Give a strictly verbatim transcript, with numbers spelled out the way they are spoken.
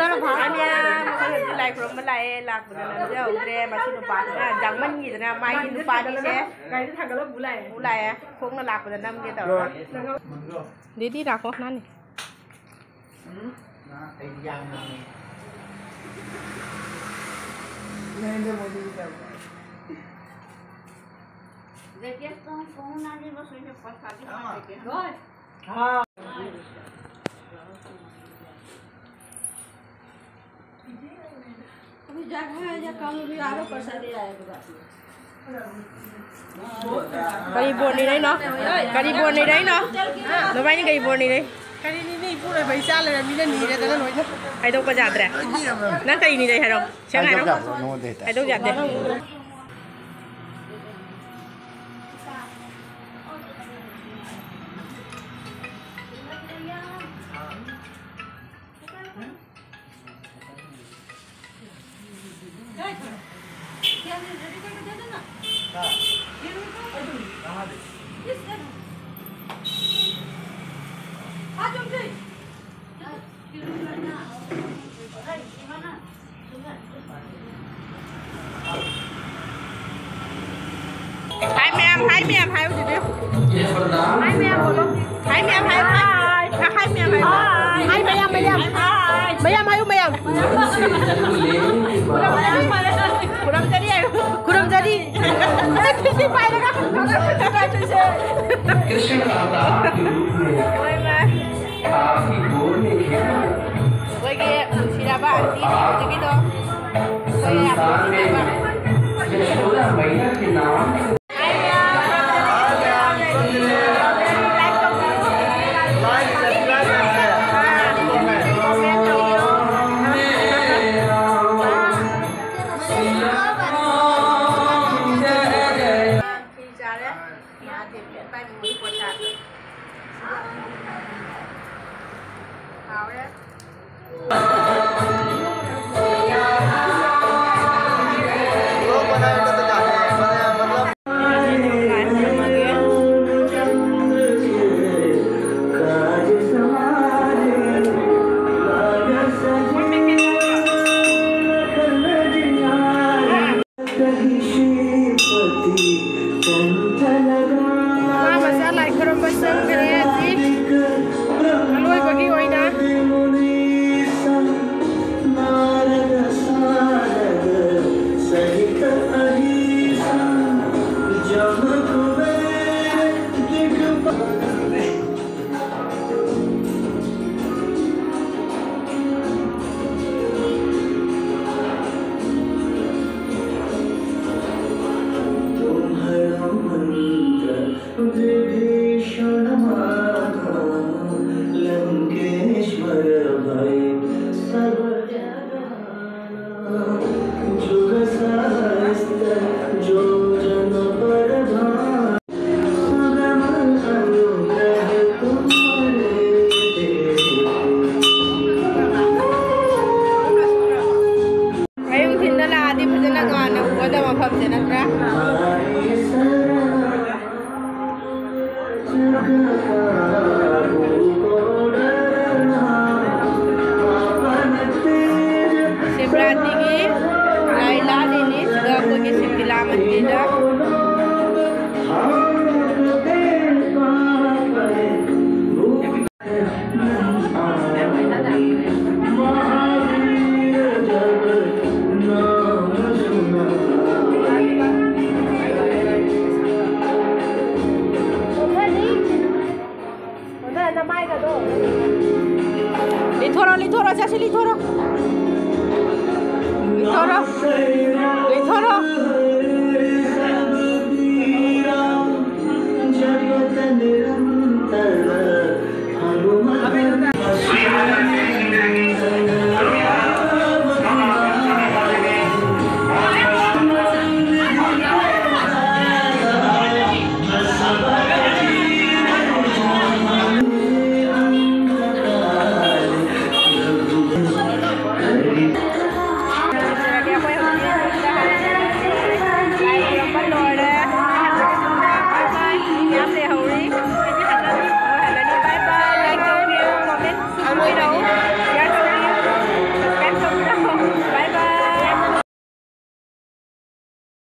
ꯍꯥꯏ ꯃꯌꯥꯝ, ꯑꯩꯈꯣꯏ ꯍꯧꯖꯤꯛ ꯂꯥꯏ ꯈꯨꯔꯨꯝꯕ ꯂꯥꯛꯑꯦ꯫ ꯂꯥꯛꯄꯗ ꯅꯝꯖꯍꯧꯗ꯭ꯔꯦ꯫ ꯃꯁꯤ ꯅꯨꯄꯥꯁꯤꯅ ꯖꯥꯡꯃꯟꯈꯤꯗꯅ ꯃꯥꯒꯤ ꯅꯨꯄꯥꯅꯤꯁꯦ ꯒꯥꯔꯤꯗ ꯊꯥꯡꯒꯠꯂ ꯄꯨ ꯂꯥꯛꯑꯦ꯫ ꯄꯨ ꯂꯥꯛꯑꯦ꯫ ꯈꯣꯡꯅ ꯂꯥꯛꯄꯗ ꯅꯝꯒꯦ ꯇꯧꯔꯒ꯫ ꯅꯪ ꯗꯤꯗꯤ ꯂꯥꯛꯈꯣ, ꯅꯥꯅꯤ꯫ ꯎꯝ? ꯑꯩꯗꯤ ꯌꯥꯝ ꯉꯥꯡꯉꯦ꯫ ꯅꯔꯦꯟꯗ꯭ꯔ ꯃꯣꯗꯤꯒꯤ ꯇꯧꯔꯣ꯫ ꯖꯦꯀꯦꯠ ꯇꯣꯡ ꯇꯣꯡ ꯅꯥꯅꯤ ꯕꯁ ꯑꯣꯏꯅ ꯄꯩꯁꯥꯗꯤ ꯑꯥ꯫ ꯂꯩꯇꯦ꯫ ꯍꯣꯏ꯫ ꯍꯥ꯫ अभी जगह है या कम भी आरो पैसा दे आएगा। ꯀꯔꯤ ꯕꯣꯟ ꯂꯩꯔꯛꯏꯅꯣ? ꯀꯔꯤ ꯕꯣꯟ ꯂꯩꯔꯛꯏꯅꯣ? ꯅꯕꯥꯏꯅꯤ ꯀꯔꯤ ꯕꯣꯟ ꯂꯩꯔꯛꯏ? ꯀꯔꯤꯅꯤꯅꯦ, ꯏꯄꯨꯔꯣꯏꯕ ꯏꯆꯥ ꯂꯩꯔꯝꯃꯤꯅ ꯅꯤꯔꯦꯗꯅ ꯂꯣꯏꯅ꯫ ꯍꯥꯏꯗꯣꯛꯄ ꯌꯥꯗ꯭ꯔꯦ꯫ ꯅꯪ ꯀꯔꯤ ꯅꯤꯔꯛꯏ ꯍꯥꯏꯔꯣ? ꯁꯦꯡꯅ ꯍꯥꯏꯔꯣ꯫ ꯍꯥꯏꯗꯣꯛ ꯌꯥꯗꯦ, ꯅꯉꯣꯟꯗ ꯍꯦꯛꯇ꯫ ꯍꯥꯏꯗꯣꯛ ꯌꯥꯗꯦ꯫ हाय मैम, हाय मैम, हाय उठिए। हाय मैम बोलो। Hi ma'am, hi, hi. Hi ma'am, hi. Hi ma'am, ma'am. Ma'am, hi ma'am. खुरमजरी है। खुरमजरी। किसी पाएगा। कृष्ण अवतार के रूप में बाय बाय। आपकी गोद में खेला। ꯑꯩꯈꯣꯏꯒꯤ ꯅꯨꯡꯁꯤꯔꯕ ꯑꯟꯇꯤꯅꯤ ꯍꯧꯖꯤꯛꯀꯤꯗꯣ꯫ ꯑꯩꯈꯣꯏ ꯌꯥꯝ ꯅꯨꯡꯁꯤꯖꯕ꯫ ꯐꯤ ꯆꯥꯔꯦ꯫ ꯃꯍꯥꯗꯦꯕꯀꯤ ꯑꯇꯥꯏꯕ ꯃꯣꯏ ꯄ꯭ꯔꯁꯥꯗ꯫ ꯍꯥꯎꯔꯦ꯫ ꯁꯤꯕꯔꯥꯇꯤꯒꯤ ꯂꯥꯏ ꯂꯥꯠꯂꯤꯅꯤ ꯁꯤꯗ ꯑꯩꯈꯣꯏꯒꯤ ꯁꯤꯕꯤꯂꯥ ꯃꯟꯗꯤꯔꯗ꯫ ꯂꯤꯊꯣꯔꯣ, ꯂꯤꯊꯣꯔꯣ, ꯆꯠꯁꯤ, ꯂꯤꯊꯣꯔꯣ꯫ ꯂꯤꯊꯣꯔꯣ꯫ ꯂꯤꯊꯣꯔꯣ꯫